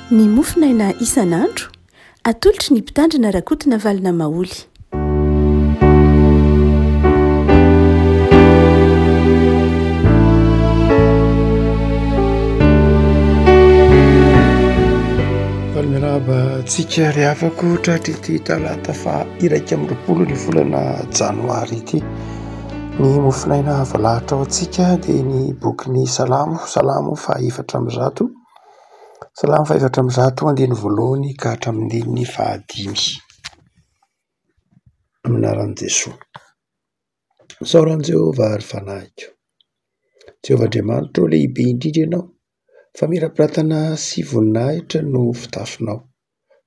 Ny mofonaina isan'andro, atolotry ny Mpitandrina Rakotonavalona Maholy. Faly miarahaba antsika ry havako tratr'ity talata faha 21 ny volana janoary ity. Ny mofonaina voalahatra ho antsika dia ny bokin'ny Salamo, Salamo faha 104, Salamo faha 104 andininy voalohany ka hatramin'ny andininy fahadimy. Amin'ny anaran'i Jesoa. Misaora an'i Jehovah ry fanahiko. Jehovah Andriamanitra ô, lehibe indrindra ianao. Famirapiratana sy voninahitra no fitafinao.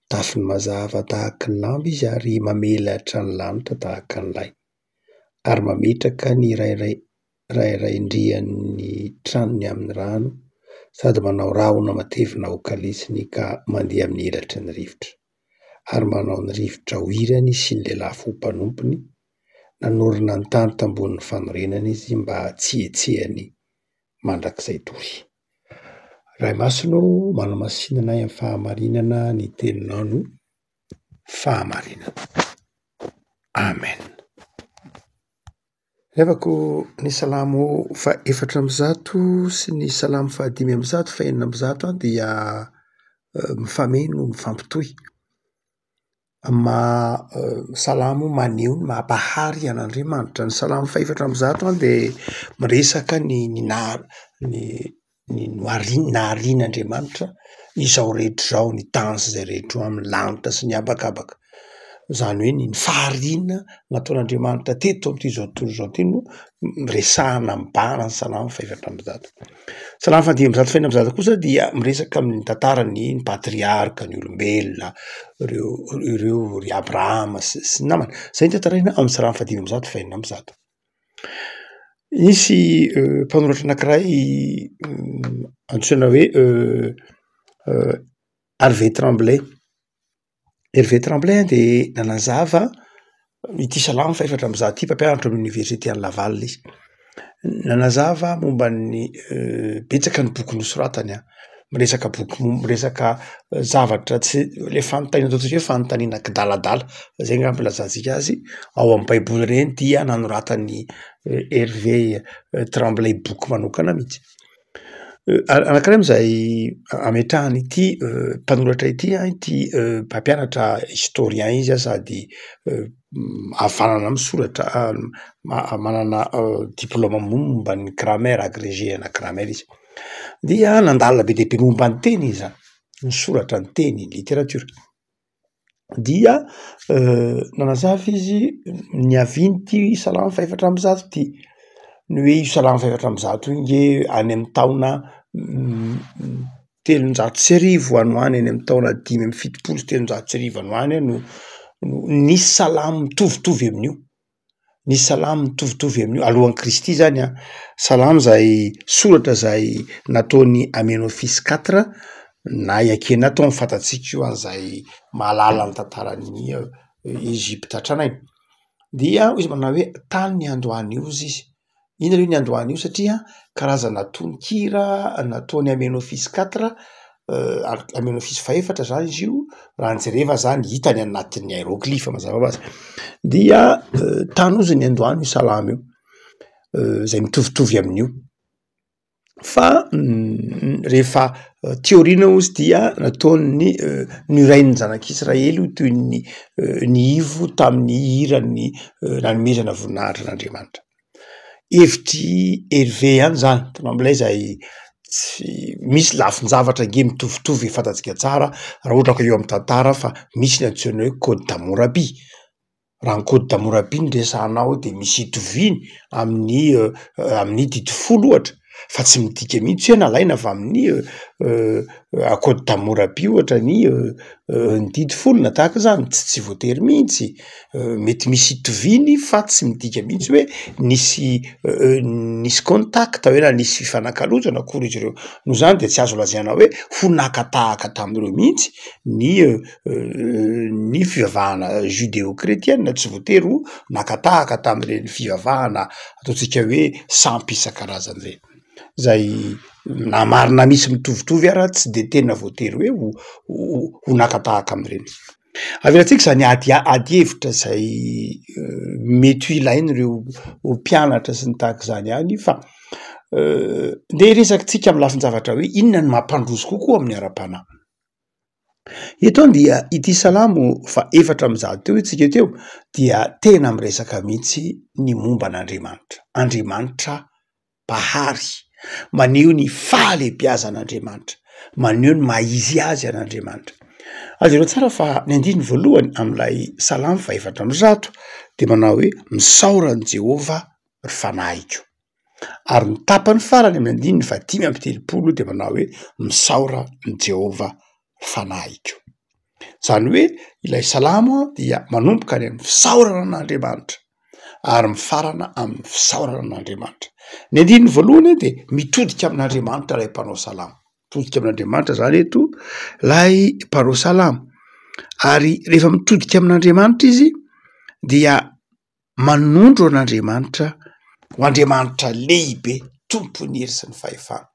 Tafiny mazava tahaka ny lamba izy ary mamelatra ny lanitra tahaka ny lay. Ary mametraka ny rairaindrian'ny tranony amin'ny rano sady manao rahona matevina ho kalesiny ka mandeha amin'ny elatry ny rivotra. Ary manao ny rivotra ho hirany sy ny lelafo ho mpanompony, nanorina ny tany tambonin'ny fanorenana izy mba tsy hihetsehany mandrakizay doria. Ray Masina ô, manamasina anay amin'ny fahamarinana ny teninao no fahamarinana. Amen. Revako ny salamo faha-104 sy ny salamo faha-105 faha-106 dia mifameno, mifampitohy. Amin'ny maha salamo maneho ny maha mpahary an'Andriamanitra. Ny salamo faha-104 dia miresaka ny ny naha- ny ny nohariana naharian'Andriamanitra izao rehetra izao, ny tany sy izay rehetra eo aminy, lanitra sy ny habakabaka, izany hoe ny fahariana nataon'Andriamanitra teto amin'ity izao tontolo izao ity no resahana mibahana ny salamo faha-104. Salamo faha-105 faha-106 kosa dia miresaka amin'ny tantaran'ny patriarka, ny olombelona, ireo ireo ry Abrahama sy sy ny namany, zay no tantaraina amin'ny salamo faha-105 faha-106. Nisy mpanoratra anankiray antsoina hoe Hervé Tremblay. Hervé Tremblay dia nanazava ity salamo faha-104 ity, mpampianatra ao amin'ny oniversite any Laval izy. Nanazava momba ny betsaka ny boky nosoratany an, miresaka boky miresaka zavatra tsy le fanontaniana ataontsika hoe fanontaniana kidaladala zay ngamba ilazantsika azy ao am baiboly reny dia nanoratan'i Hervé Tremblay boky manokana mihitsy. Anankiray am'zay ametrahany ity mpanoratra ity an, ity mpampianatra historien izy an sady havanana am'soratra manana diplaoma momba ny grammaire, agrégé ana grammaire izy, dia nandalina be dia be momba ny teny izy zany, ny soratra, ny teny, ny literatiora. Dia nanazava izy niavian'ity salamo faha-104 ity, ny hoe io salamo faha-104 io nge any amin'ny taona 1300 any ho any, any amin'ny taona 1375 any ho any no nisy salamo mitovitovy amin'io. Ny salamo mitovitovy amin'io, alohan'i Kristy zany an, salamo zay soratra zay nataon'i Amenofis quatre na i Akhenaton fantatsika io an zay mahalala ny tantaran'i Egypta tranainy, dia hoy izy manao hoe tany niandohany io ozy izy. Inona aloha niandohana io satria karazana tononkira nataon'i Amenofis quatre, Amenofis fahefatra zany izy io, raha ny jereva zany hita any anatin'ny hieroglyphe mazava ho azy, dia tany ozy niandohana io salamo io, zay mitovitovy amin'io, fa rehefa aty aoriana ozy dia nataon'ny nohirain'ny zanak'israely io toy ny ny ivo tamin'ny hiran'ny nanomezana voninahitra an'Andriamanitra. Hevitr'i Hervé ihany zany, Tremblay zay tsy misy lafin-javatra ange mitovitovy fantatsika tsara raha ohatra ka eo amin'ny tantara fa misy ny antsoina hoe code d'Hammurabi. Raha ny code d'Hammurabi no resahanao de misy itoviany amin'ny amin'ny didy folo ohatra fa tsy midika mihitsy hoe nalaina avy amin'ny code d'Hammurabi ohatra ny ny didy folo na tahaka izany, tsy tsy voatery mihitsy, mety misy itoviany fa tsy midika mihitsy hoe nisy nisy contact hoe na nisy fifanakalozana akory izy ireo, noho izany de tsy azo lazaina hoe ho naka tahaka tamin'ireo mihitsy ny ny fivavahana judeo-kretiana tsy voatery ho naka tahaka tamin'ireny fivavahana ataontsika hoe sampy isan-karazany ireny. zay na marina misy mitovitovy ara tsy de tena voatery hoe ho ho naka tahaka amin'ireny. Avelantsika izany ady ady hevitra izay mety ho ilain'ireo mpianatra sy ny tahaka izany ihany fa ndeha hiresaka tsika amin'ny lafin-javatra hoe inona no mampandroso kokoa amin'ny ara-panahy. Eto dia ity salamo faha 104 teo isika teo dia tena miresaka mihitsy ny momba an'Andriamanitra, Andriamanitra Mpahary, maneho ny fahalehibiazan'Andriamanitra, maneho ny maha izy azy an'Andriamanitra. Azo jereo tsara fa ny andininy voalohany amin'ilay salamo faha 104 dia manao hoe misaora an'i Jehovah ry fanahiko. Ary ny tapany farany amin'ny andininy faha-35 dia manao hoe misaora an'i Jehovah fanahiko. Izany hoe ilay salamo dia manomboka any amin'ny fisaorana an'Andriamanitra ary mifarana amin'ny fisaorana an'Andriamanitra. Ny andininy voalohany dia mitodika amin'Andriamanitra ilay mpanao salamo. Mitodika amin'Andriamanitra izany eto ilay mpanao salamo ary rehefa mitodika amin'Andriamanitra izy dia manondro an'Andriamanitra ho Andriamanitra lehibe, tompon'ny hery sy ny fahefana.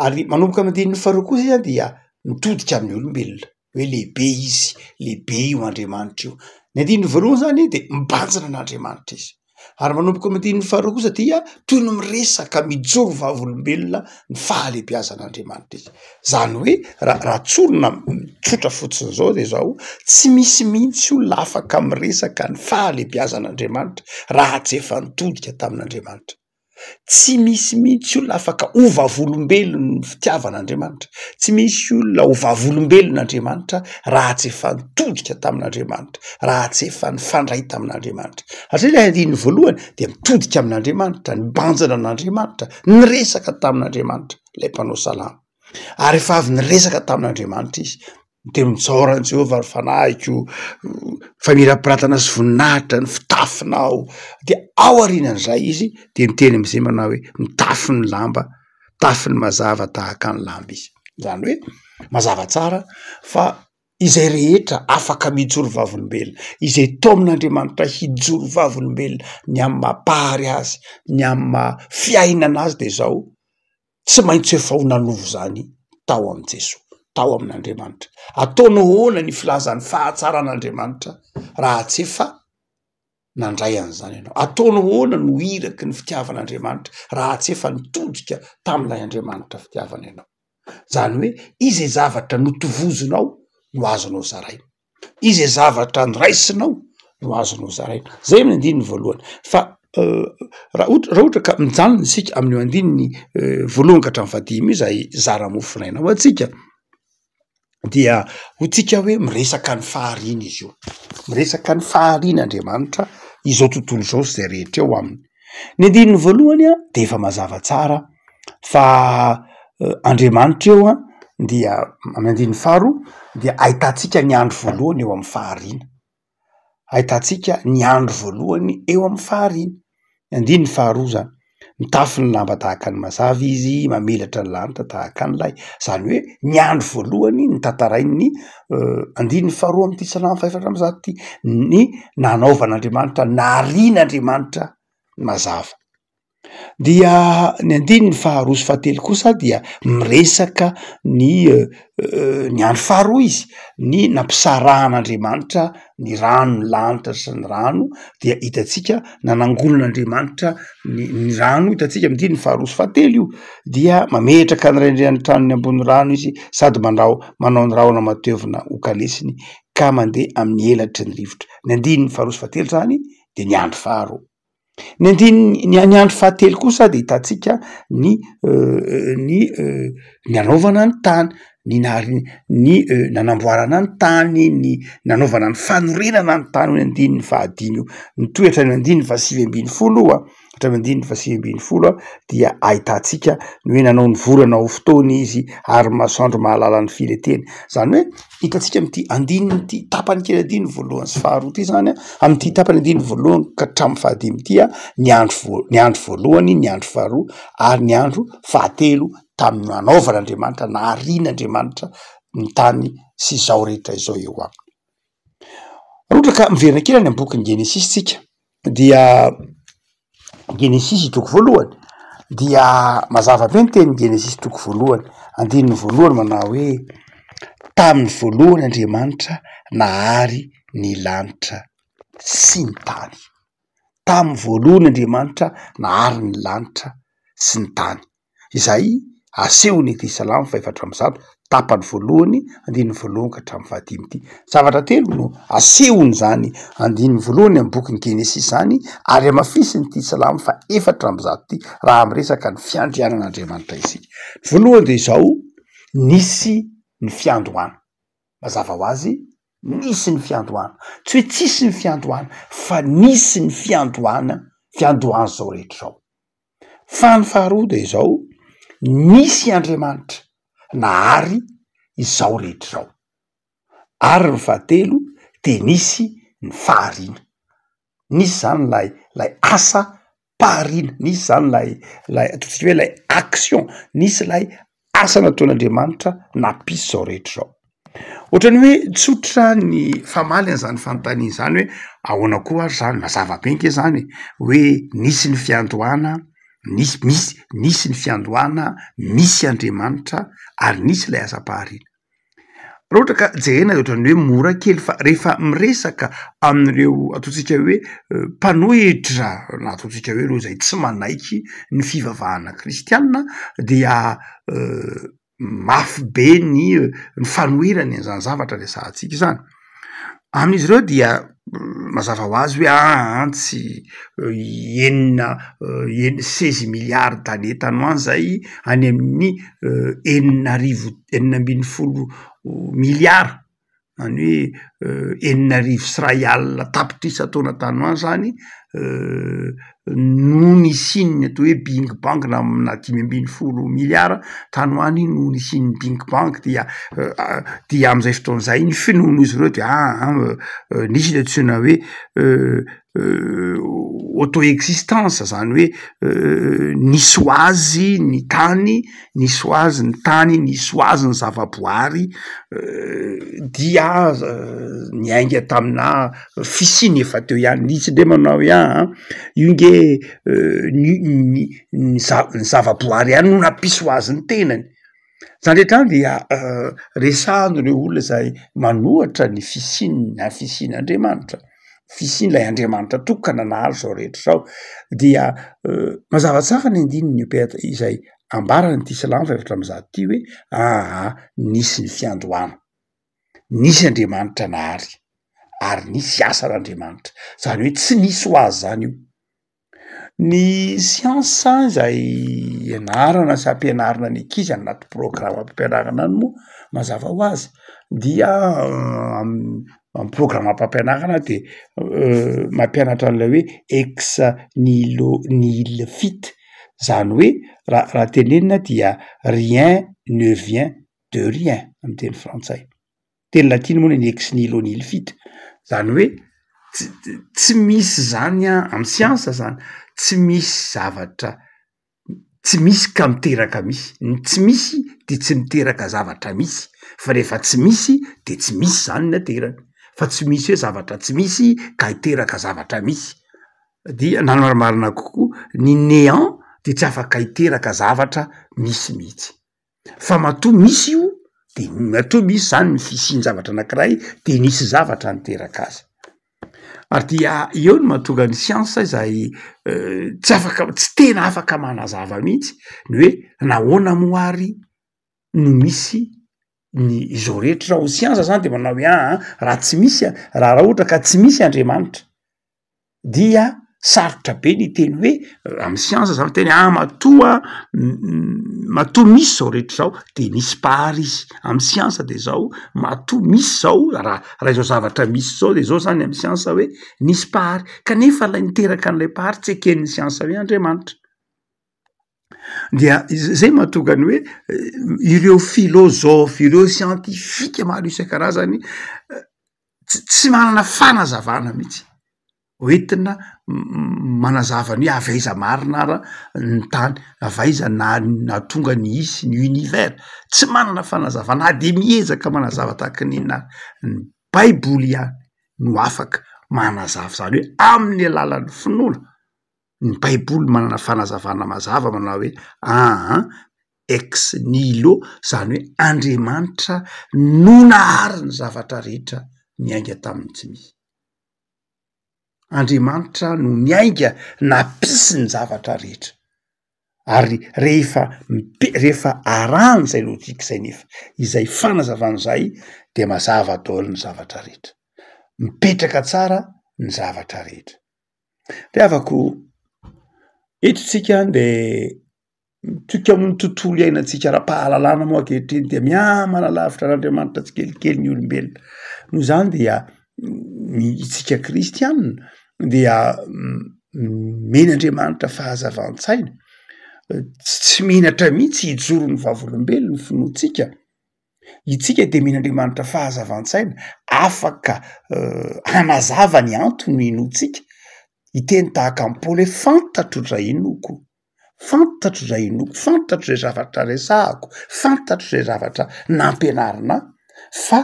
Ary manomboka amin'ny andininy faharoa kosa izy dia mitodika amin'ny olombelona hoe lehibe izy, lehibe io Andriamanitra io. Ny andininy voalohany izany dia mibanjina an'Andriamanitra izy. Ary manomboka amin'ny andininy faharoa kosa dia toy ny miresaka mijoro vavolombelona ny fahalehibiazan'Andriamanitra izy. Zany hoe raha raha tsorina tsotra fotsiny zao de zao, tsy misy mihitsy olona afaka miresaka ny fahalehibiazan'Andriamanitra raha tsy efa nitodika tamin'Andriamanitra. Tsy misy mihitsy olona afaka ho vavolombelon'ny fitiavan'Andriamanitra, tsy misy olona ho vavolombelon'Andriamanitra raha tsy efa nitodika tamin'Andriamanitra, raha tsy efa nifandray tamin'Andriamanitra. Satria ilay andininy voalohany dia mitodika amin'Andriamanitra, nibanjina an'Andriamanitra, niresaka tamin'Andriamanitra. ilay mpanao salamo. Ary rehefa avy niresaka tamin'Andriamanitra izy, dia misaora an'i Jehovah ry fanahiko, famirapiratana sy voninahitra ny fitafinao. Dia ao aorianan'izay izy dia miteny amin'izay manao hoe mitafy ny lamba, mitafy ny mazava tahaka ny lamba izy. Izany hoe mazava tsara fa izay rehetra afaka mijoro vavolombelona, izay taomin'Andriamanitra hijoro vavolombelona ny amin'ny maha mpahary azy, ny amin'ny maha fiainana azy dia izao, tsy maintsy efa ho nanovo izany tao amin'i Jesoa, tao amin'Andriamanitra. Ataonao ahoana ny filazan'ny fahatsaran'Andriamanitra raha tsy efa nandray an'izany ianao? Ataonao ahoana no iraky ny fitiavan'Andriamanitra raha tsy efa nitodika tamin'ilay Andriamanitra fitiavana ianao? Zany hoe izay zavatra notovozonao no azonao zaraina, izay zavatra noraisinao no azonao zaraina, zay ny andininy voalohany fa raha ohatra raha ohatra ka mijanona isika amin'io andininy voalohany ka hatramin'ny fahadimy io zay zara mofonaina ho antsika dia ho tsika hoe miresaka ny fahariana izy io, miresaka ny fahariana Andriamanitra izao tontolo izao sy zay rehetra eo aminy. Ny andininy voalohany a de efa mazava tsara fa Andriamanitra eo a dia amin'ny andininy faharoa dia ahitantsika ny andro voalohany eo amin'ny fahariana, ahitantsika ny andro voalohany eo amin'ny fahariana, ny andininy faharoa zany, mitafy ny lamba tahaka ny mazava izy, mamelatra ny lanitra tahaka ny lay, zany hoe ny andro voalohany notantarain'ny andininy faharoa amin'ity salamo fahefatra amby zato ity, ny nanaovan'Andriamanitra, naharian'Andriamanitra ny mazava. Dia ny andininy faharoa sy fahatelo kosa dia miresaka ny ny andro faharoa izy, ny nampisarahan'Andriamanitra ny rano, ny lanitra sy ny rano dia hitantsika nanangonan'Andriamanitra ny ny rano, hitantsika amin'ny andininy faharoa sy fahatelo io, dia mametraka ny rendrehan'ny tranony ambony rano izy sady manao manao ny rahona matevina ho kalesiny ka mandeha amin'ny elatry ny rivotra. Ny andininy faharoa sy fahatelo zany de ny andro faharoa. Ny andininy ny ny andro fahatelo kosa de ahitantsika ny ny ny anaovana ny tany, ny nahari- ny nanamboarana ny tany, ny nanaovana ny fanorenana ny tany hoy ny andininy fahadimy io, mitohy hatrany andininy faha-19 io a, hatramin'ny andininy faha-19 a dia ahitantsika ny hoe nanao ny volana ho fotoana izy ary ny masoandro mahalala ny fileteny, zany hoe hitantsika amin'ity andininy ity tapany kely andininy voalohany sy faharoa ity zany a, amin'ity tapany andininy voalohany ka hatramin'ny fahadimy ity a, ny andro voa- ny andro voalohany, ny andro faharoa ary ny andro fahatelo tamin'ny nanaovan'Andriamanitra, naharian'Andriamanitra ny tany sy izao rehetra izao eo aminy. Raha ohatra ka miverina kely any am-bokin'ny Genesisy tsika dia Genesisy toko voalohany. Dia mazava be ny tenin'ny Genesisy toko voalohany, andininy voalohany manao hoe tamin'ny voalohany Andriamanitra nahary ny lanitra sy ny tany. Tamin'ny voalohany Andriamanitra nahary ny lanitra sy ny tany. Izay asehony ity Salamo fahefatra 140, tapany voalohany, andininy voalohany ka hatramin'ny fahadimy ity. Zavatra telo no asehon'izany andininy voalohany amin'ny bokin'ny Genesisy izany ary hamafisin'ity Salamo faha 104 ity raha miresaka ny fiandrianan'Andriamanitra isika. Ny voalohany dia izao, nisy ny fiandohana. Mazava ho azy, nisy ny fiandohana. Tsy hoe tsisy ny fiandohana fa nisy ny fiandohana, fiandohan'izao rehetra izao. Fa ny faharoa dia izao, nisy Andriamanitra nahary izao rehetra izao. Ary ny fahatelo dia nisy ny fahariana. Nisy zany ilay ilay asa pahariana, nisy zany ilay ilay ataontsika hoe ilay action, nisy ilay asa nataon'Andriamanitra nampisy izao rehetra izao. Ohatran'ny hoe tsotra ny famaly an'izany fanontaniana izany hoe ahoana koa ary zany, mazava be ange zany e, hoe nisy ny fiandohana, nisy misy nisy ny fiandohana, misy Andriamanitra ary nisy ilay asam-pahariana. Raha ohatra ka jerena de ohatran'ny hoe mora kely fa rehefa miresaka amin'ireo ataontsika hoe mpanohitra na ataontsika hoe ireo izay tsy manaiky ny fivavahana kristianina dia mafy be ny ny fanoherany an'izany zavatra resahantsika izany. Amin'izy ireo dia mazava ho azy hoe aa tsy enina eny- seize milliards d'années tany ho any zay any amin'ny 6000 16 milliards zany hoe 1600 tapitrisa taona tany ho any zany no nisian'ny atao hoe big bang na na 15 miliara tany ho any no nisian'ny big bang dia dia am'izay fotoana izay ny finoan'izy ireo de aa nisy ny antsoina hoe auto existence zany hoe nisy ho azy ny tany, nisy ho azy ny tany, nisy ho azy ny zavaboary dia niainga taminà fisiany efa teo ihany, nisy ndray manao hoe aa io nge ny ny ny za- ny zavaboary ihany no nampisy ho azy ny tenany. Zany rehetra zany dia resahana ireo olona izay manohatra ny fisian'ny fisian'Andriamanitra, fisian'ilay Andriamanitra tokana nahary izao rehetra izao dia mazava tsara ny andininy izay ambaran'ity silamo faha 104 ity hoe aa nisy ny fiandohana, nisy Andriamanitra nahary ary nisy asan'Andriamanitra, zany hoe tsy nisy ho azy zany io. Ny siansa izay ianarana sy ampianarina ny ankizy any anaty programam-pampianarana any moa mazava ho azy dia am- programam-pampianarana de mampianatra an'ilay hoe ex nihilo nihil fit, zany hoe raha raha tenenina dia rien ne vient de rien amy teny frantsay. Teny latina moa ny ex nihilo nihil fit, zany hoe tsy misy zany an, amy siansa zany, tsy misy zavatra tsy misy ka miteraka misy, ny tsy misy de tsy miteraka zavatra misy, fa rehefa tsy misy de tsy misy zany ny aterany, fa tsy misy hoe zavatra tsy misy ka hiteraka zavatra misy, dia na ny marimarina kokoa ny néant de tsy afaka hiteraka zavatra misy mihitsy. Fa matoa misy io de matoa misy zany ny fisian-javatra anankiray de nisy zavatra niteraka azy, ary dia eo no mahatonga ny siansa izay tsy afaka tsy tena afaka manazava mihitsy ny hoe nahoana moa ary no misy ny izao rehetra izao, ny siansa zany de manao hoe aa raha tsy misy a- raha raha ohatra ka tsy misy Andriamanitra dia sarotra be ny hiteny hoe amin'ny siansa zany miteny ah matoa matoa misy zao rehetra zao de nisy mpahary izy, amin'ny siansa de zao matoa misy zao raha raha izao zavatra misy zao de zao zany amin'ny siansa hoe nisy mpahary kanefa lay niteraka an'ilay mpahary tsy eken'ny siansa hoe Andriamanitra. Dia zay mahatonga ny hoe ireo filôzôfy, ireo siantifika maro isan-karazany tsy manana fanazavana mihitsy hoentina manazava ny hoe avy aiza marina ara ny tany, avy aiza na- nahatonga ny hisy ny univers, tsy manana fanazavana na de miezaka manazava tahaky ny inona ary, ny baiboly ihany no afaka manazava izany hoe amin'ny alalan'ny finoana. Ny baiboly manana fanazavana mazava manao hoe aa ex nihilo, zany hoe Andriamanitra no nahary ny zavatra rehetra niainga tamin'ny tsy misy. Andriamanitra no niainga nampisy ny zavatra rehetra. Ary rehefa mipe- rehefa arahana izay lojika izay nefa izay fanazavana izay de mazava daholo ny zavatra rehetra, mipetraka tsara ny zavatra rehetra. Ry havako, eto tsika de mitoky amin'ny tontolo iainantsika ara-pahalalana moa ankehitriny de mihamanalavitra an'Andriamanitra tsikelikely ny olombelona, noho izany dia ny isika kristianina dia omen'Andriamanitra fahazavan-tsaina, tsy menatra mihitsy hijoro ny vavolombelona ny finoantsika, itsika de omen'Andriamanitra fahazavan-tsaina afaka hanazava ny antony inoantsika, hiteny tahaka an'i Paoly hoe fantatro izay inoako. Fantatro izay inoako, fantatro izay zavatra resahako, fantatro izay zavatra nampianarina ahy fa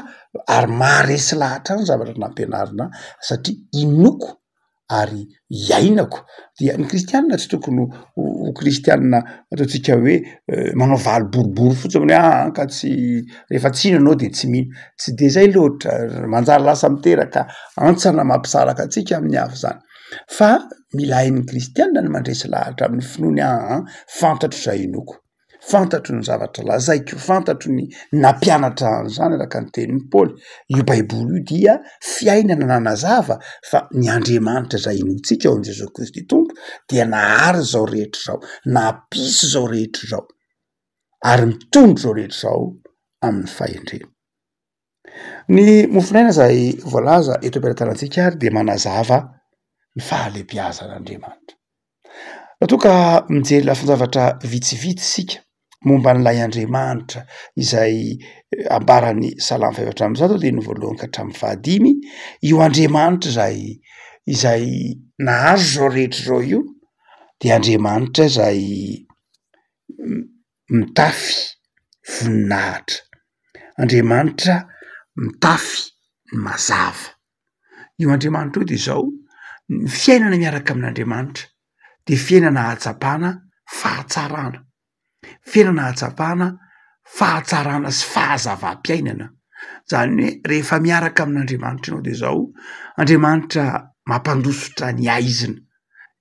ary maharesy lahatra ahy ny zavatra nampianarina ahy satria inoako ary iainako. Dia ny kristianina tsy tokony ho kristianina ataontsika hoe manao valy boribory fotsiny hoe aa ka tsy rehefa tsy hino ianao de tsy mino, tsy de zay loatra, manjary lasa miteraka hantsana mampisaraka antsika amin'ny hafa zany. Fa mila hain'ny kristianina ny mandresy lahatra amin'ny finoany aa fantatro izay inoako, fantatro ny zavatra lazaiko, fantatro ny nampianatra an'izany araka ny tenin'i Paoly. Io baiboly io dia fiainana nanazava fa ny Andriamanitra izay inoantsika ao amin'i Jesoa Kristy Tompo dia nahary izao rehetra izao, nampisy izao rehetra izao ary mitondra izao rehetra izao amin'ny fahendrena. Ny mofonaina izay voalaza eto am-pelatanantsika ary dia manazava ny fahalehibiazan'Andriamanitra. Raha toa ka mijery lafin-javatra vitsivitsy isika momba an'ilay Andriamanitra izay ambaran'ny salamo faha-efatra amby zato andininy voalohany ka hatramin'ny fahadimy, io Andriamanitra izay izay nahary izao rehetra izao io dia Andriamanitra izay mitafy voninahitra, Andriamanitra mitafy ny mazava. Io Andriamanitra io de izao, ny fiainana miaraka amin'Andriamanitra de fiainana ahatsapana fahatsarana, fiainana ahatsapana fahatsarana sy fahazavam-piainana, zany hoe rehefa miaraka amin'Andriamanitra ianao de zao, Andriamanitra mampandositra ny haizina,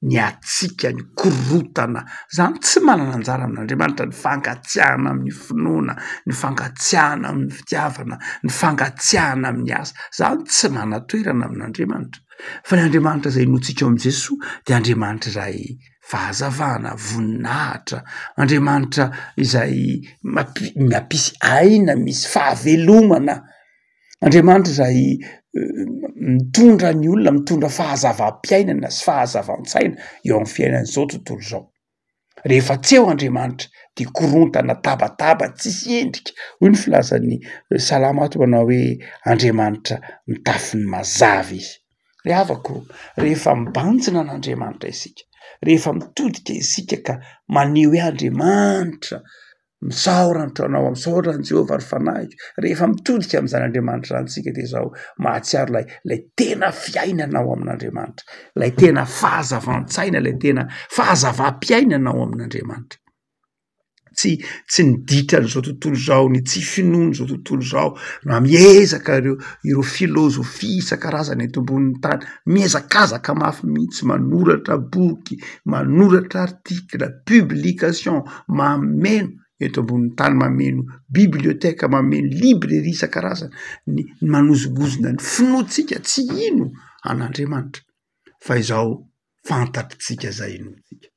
ny hatsiaka, ny korontana, zany tsy manana anjara amin'Andriamanitra, ny fankatsiahana amin'ny finoana, ny fankatsiahana amin'ny fitiavana, ny fankatsiahana amin'ny asa, zany tsy manan-toerana amin'Andriamanitra, fa ny Andriamanitra izay inoantsika ao amin'i Jesoa dia Andriamanitra izay fahazavana, voninahitra, Andriamanitra izay mampi- mampisy aina, misy fahavelomana. Andriamanitra izay mitondra ny olona, mitondra fahazavam-piainana sy fahazavan-tsaina eo amin'ny fiainan'izao tontolo izao. Rehefa tsy eo Andriamanitra de korontana, tabataba, tsisy endrika, hoy ny filazan'ny salamo ato manao hoe Andriamanitra mitafy ny mazava izy. Ry havako, rehefa mibanjina an'Andriamanitra isika, rehefa mitodika isika ka maneho hoe Andriamanitra Misaora ny tranao, misaora an'i Jehovah ry fanahiko. Rehefa mitodika amin'izany Andriamanitra izany isika dia izao mahatsiaro ilay ilay tena fiainana ao amin'Andriamanitra, ilay tena fahazavan-tsaina, ilay tena fahazavam-piainana ao amin'Andriamanitra. Tsy tsy ny ditran'izao tontolo izao, ny tsy finoan'izao tontolo izao na miezaka ireo ireo filôzôfia isan-karazany eto ambonin'ny tany, mihazakazaka mafy mihitsy manoratra boky, manoratra article, publication, mameno eto ambonin'ny tany, mameno bibliothèque, mameno librairie isan-karazany, ny manozongozona ny finoantsika tsy hino an'Andriamanitra fa izao fantatritsika izay inoantsika,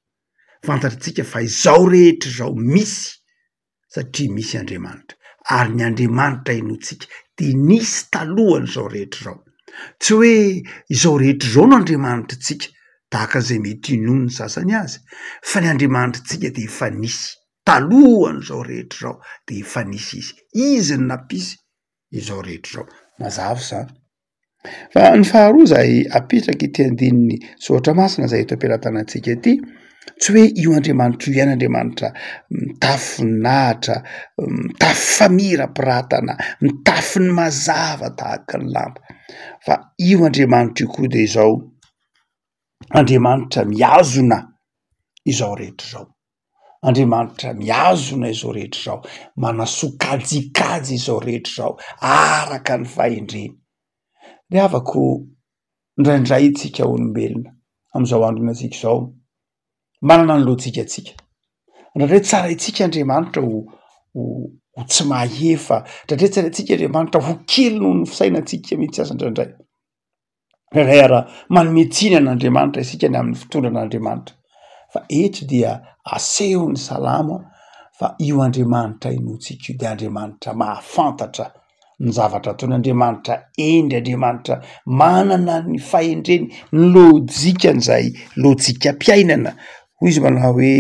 fantatritsika fa izao rehetra izao misy satria misy Andriamanitra ary ny Andriamanitra inoantsika dia nisy talohan'izao rehetra izao. Tsy hoe izao rehetra izao no Andriamanitritsika tahaka izay mety hinoan'ny sasany azy fa ny Andriamanitritsika dia efa nisy talohan'izao rehetra izao dia efa nisy izy. Izy no nampisy izao rehetra izao. Mazava izany. Fa ny faharoa izay apetraka ity andininy soratra masina izay eto am-pelatanantsika ity, tsy hoe io Andriamanitra io ihany Andriamanitra mitafy voninahitra, mitafy famirapiratana, mitafy ny mazava tahaka ny lamba, fa io Andriamanitra io koa dia izao. Andriamanitra mihazona izao rehetra izao. Andriamanitra mihazona izao rehetra izao, manasokajikajy izao rehetra izao araka ny fahendreny. Ry havako, indraindray isika olombelona amin'izao andro iainantsika izao, manana ny lojikantsika. Indraindray tsaraintsika Andriamanitra ho ho ho tsy mahefa, indraindray tsaraintsika Andriamanitra ho kely noho ny fisainantsika mihitsy aza indraindray. Indraindray ara manome tsiny an'Andriamanitra isika ny amin'ny fitondran'Andriamanitra, fa eto dia asehon'ny salamo fa io Andriamanitra inoantsika io dia Andriamanitra mahafantatra ny zavatra ataony, Andriamanitra hendry, Andriamanitra manana ny fahendreny, ny lôjikany izay lôjikam-piainana, hoy izy manao hoe.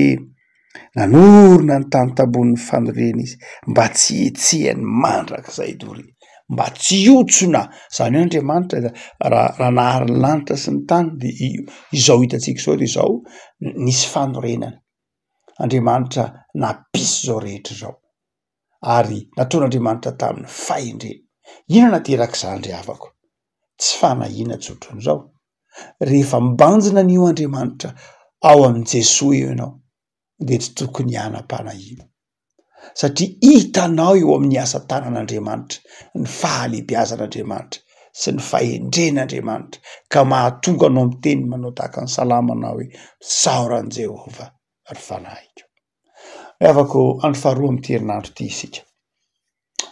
Nanorina ny tany tambonin'ny fanorenana izy mba tsy hihetsehany mandrakizay doria, mba tsy hihontsona. Izany hoe Andriamanitra raha raha nahary ny lanitra sy ny tany de izao hitantsika izao de izao nisy fanorenana. Andriamanitra nampisy izao rehetra izao ary nataon'Andriamanitra tamin'ny fahendrena. Inona naterak'izany ry havako? Tsy fanahiana tsotran'izao. Rehefa mibanjina an'io Andriamanitra ao amin'i Jesoa io ianao dia tsy tokony hanam-panahiana satria hitanao eo amin'ny asa tanan'Andriamanitra ny fahalehibiazan'Andriamanitra sy ny fahendren'Andriamanitra ka mahatonga anao miteny manao tahaka ny salamo manao hoe misaora an'i Jehovah ry fanahiko. Ry havako, andro faharoa amin'ity herinandro ity isika.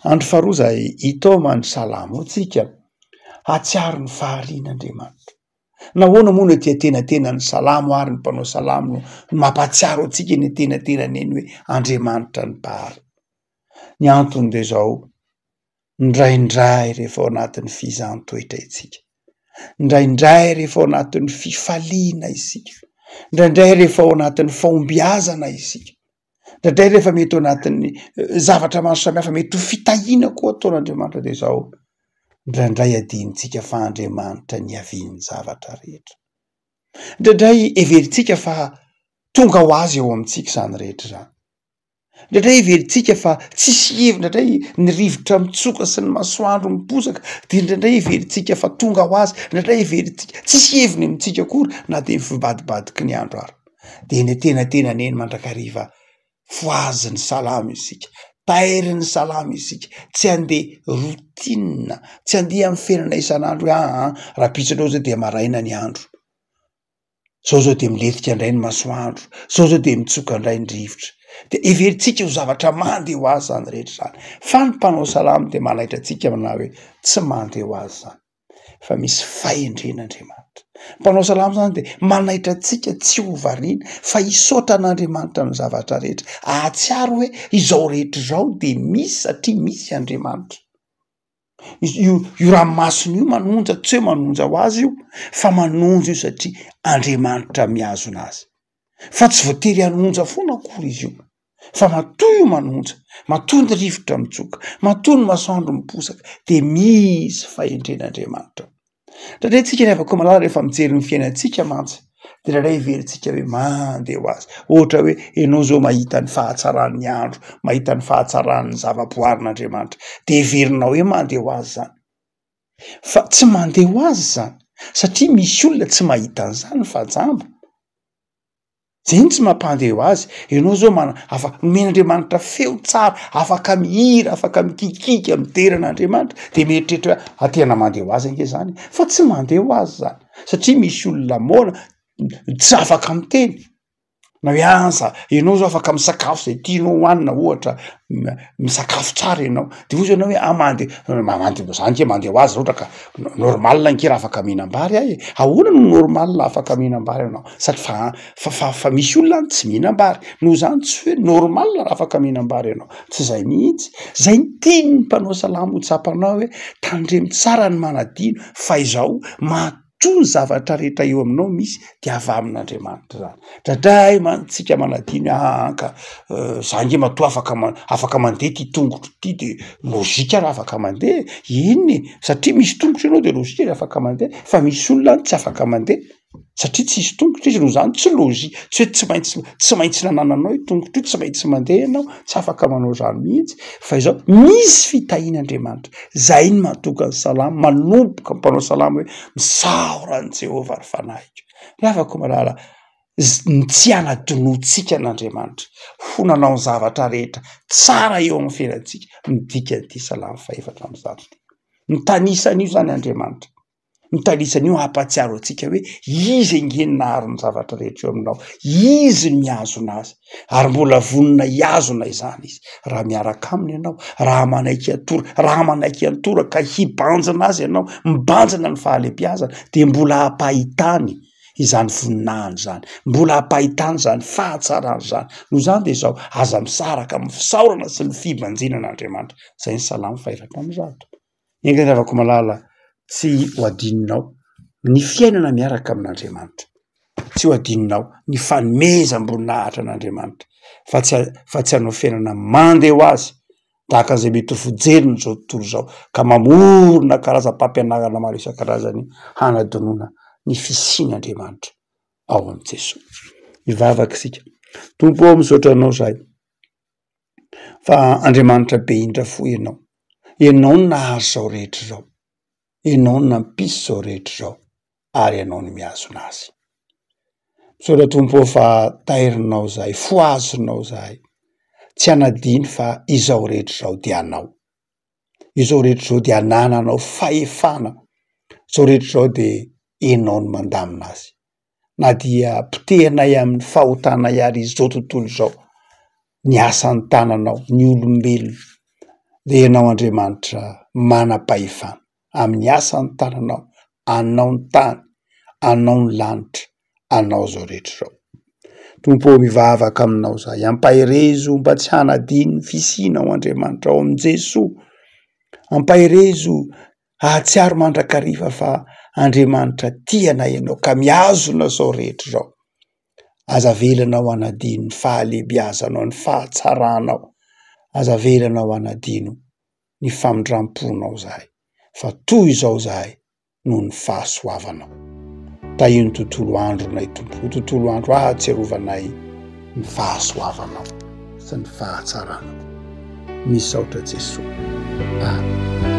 Andro faharoa izay hitaoma ny salamo antsika hahatsiaro ny faharian'Andriamanitra. Nahoana moa no ety antenatenan'ny salamo ary ny mpanao salamo no mampahatsiaro antsika eny antenatenany eny hoe Andriamanitra ny Mpahary? Ny antony dia izao, indraindray rehefa ao anatin'ny fizahan-toetra isika, indraindray rehefa ao anatin'ny fifaliana isika, indraindray rehefa ao anatin'ny fahombiazana isika, Indraindray rehefa mety ao anatin'ny zavatra maro samihafa, mety ho fitahiana koa ataon'Andriamanitra dia izao, indraindray adinontsika fa Andriamanitra niavian'ny zavatra rehetra. Indraindray heverintsika fa tonga ho azy eo amintsika izany rehetra izany. Indraindray heverintsika fa tsisy heviny, indraindray ny rivotra mitsoka sy ny masoandro miposaka dia indraindray heverintsika fa tonga ho azy, indraindray heverintsika tsisy heviny amintsika akory na dia ny fivadibadiky ny andro ary. Dia eny antenatenany eny mandrakariva fohazin'ny salamo isika, tairin'ny salamo isika, tsy handeha routine, tsy handeha amin'ny fiainana isan'andro hoe aa rahampitso indray zao dia maraina ny andro, zao zao dia milentika indray ny masoandro, zao zao dia mitsoka indray ny rivotra, dia heverintsika ho zavatra mandeha ho azy izany rehetra izany, fa ny mpanao salamo dia manaitra antsika manao hoe tsy mandeha ho azy izany. fa misy fahendrena Andriamanitra. Mpanao salamo zany de manaitra antsika tsy ho variana fa hisaotra an'Andriamanitra amin'ny zavatra rehetra, ahatsiaro hoe izao rehetra izao de misy satria misy Andriamanitra. Io io ranomasina io manonja tsy hoe manonja ho azy io fa manonja io satria Andriamanitra mihazona azy. Fa tsy voatery hanonja foana akory izy io. Fa matoa io manonja, matoa ny rivotra mitsoka, matoa ny masoandro miposaka dia misy fahendren'Andriamanitra. Indraindray tsika ry havako malala rehefa mijery ny fiainantsika mantsy de indraindray heverintsika hoe mandeha ho azy, ohatra hoe ianao zao mahita ny fahatsaran'ny andro, mahita ny fahatsaran'ny zava-boarin'Andriamanitra de heverinao hoe mandeha ho azy zany. Fa tsy mandeha ho azy zany satria misy olona tsy mahita an'izany fa jamba. Zay no tsy mampandeha ho azy, ianao zao mana- afa- nomen'Andriamanitra feo tsara, afaka mihira, afaka mikikiaka midera an'Andriamanitra, de mieritreritra hoe ah tena mandeha ho azy ange zany, fa tsy mandeha ho azy zany, satria misy olona moana tsy afaka miteny, na hoe aza ianao zao afaka misakafo zay tianao hohanina ohatra, misakafo tsara ianao, de hozy ianao hoe ah mande- mandeha za nge mandeha ho azy raha ohatra ka normal nge raha afaka mihinam-bary aho e, ahoana no normal afaka mihinam-bary ianao? Sady fa fa fa fa misy olona any tsy mihinam-bary, noho izany tsy hoe normal raha afaka mihinam-bary ianao, tsy zay mihitsy, zay ny tian'ny mpanao salamo ho tsapanao hoe tandremo tsara ny manadino fa izao matoa ny zavatra rehetra eo aminao misy de avy amin'Andriamanitra zany, ndraindray mantsy tsika manadino hoe aa ka za nge matoa afaka ma- afaka mandeha ty tongotro ty de lôjika raha afaka mandeha e, eny e, satria misy tongotra ianao de lôjika raha afaka mandeha fa misy olona any tsy afaka mandeha satria tsisy tongotra izy noho izany tsy lôjika, tsy hoe tsy maintsy tsy maintsy nanananao io tongotra io, tsy maintsy mandeha ianao, tsy afaka manao izany mihitsy fa izao misy fitahian'Andriamanitra, zay no mahatonga ny salamo manomboka mpanao salamo hoe misaora an'i Jehovah ry fanahiko. Ry havako malala, ny tsy hanadinoantsika an'Andriamanitra ho nanao ny zavatra rehetra tsara eo amin'ny fiainantsika no dikan'ity salamo fahefatra amby zato ity. Mitanisa an'io izany Andriamanitra. Mitanisa an'io hampahatsiaro antsika hoe izy ange no nahary ny zavatra rehetra eo aminao, izy no mihazona azy ary mbola vonona hihazona izany izy raha miaraka aminy ianao, raha manaiky hatora, raha manaiky hiantoraka hibanjina azy ianao, mibanjina ny fahalehibiazana dia mbola hampahitany izany voninahiny izany, mbola hampahitany izany fahatsarany izany. Noho izany dia izao, aza misaraka amin'ny fisaorana sy ny fibanjinana Andriamanitra. Izay ny salamo fahefatra amby zato. Enga anie ravako malala tsy ho adinonao ny fiainana miaraka amin'Andriamanitra, tsy ho adinonao ny fanomezam-boninahitra an'Andriamanitra fa tsy fa tsy hanao fiainana mandeha ho azy tahaka an'izay mety ho fijerin'izao tontolo izao ka mamorona karazam-pampianarana maro isan-karazany hanadinoana ny fisian'Andriamanitra ao amin'i Jesoa. Hivavaka isika. Tompo ô, misaotra anao izahay fa Andriamanitra be indra fo ianao. Ianao no nahary izao rehetra izao. Ianao no nampisy izao rehetra izao ary ianao no mihazona azy. Misaotra Tompo ô fa tairinao zahay, fohazinao zahay, tsy hanadino fa izao rehetra izao dia anao. Izao rehetra izao dia anananao fahefana, izao rehetra izao dia ianao no mandamina azy. Na dia potehinay amin'ny fahotanay ary izao tontolo izao, ny asan'ny tananao, ny olombelona, dia ianao Andriamanitra manam-pahefana amin'ny asan'ny tananao, anao ny tany, anao ny lanitra, anao izao rehetra izao. Tompo ô, mivavaka aminao izahay, ampaherezo mba tsy hanadino ny fisianao Andriamanitra ao amin'i Jesoa. Ampaherezo hahatsiaro mandrakariva fa Andriamanitra tia anay ianao ka mihazona izao rehetra izao. Aza avelanao hanadino ny fahalehibiazanao, ny fahatsaranao. Aza avelanao hanadino ny famindram-ponao izahay, fa toy izao izahay noho ny fahasoavanao. Tahio ny tontolo andronay Tompo, ho tontolo andro ahatsiarovanay ny fahasoavanao sy ny fahatsaranao. Misaotra Jesoa. Amen.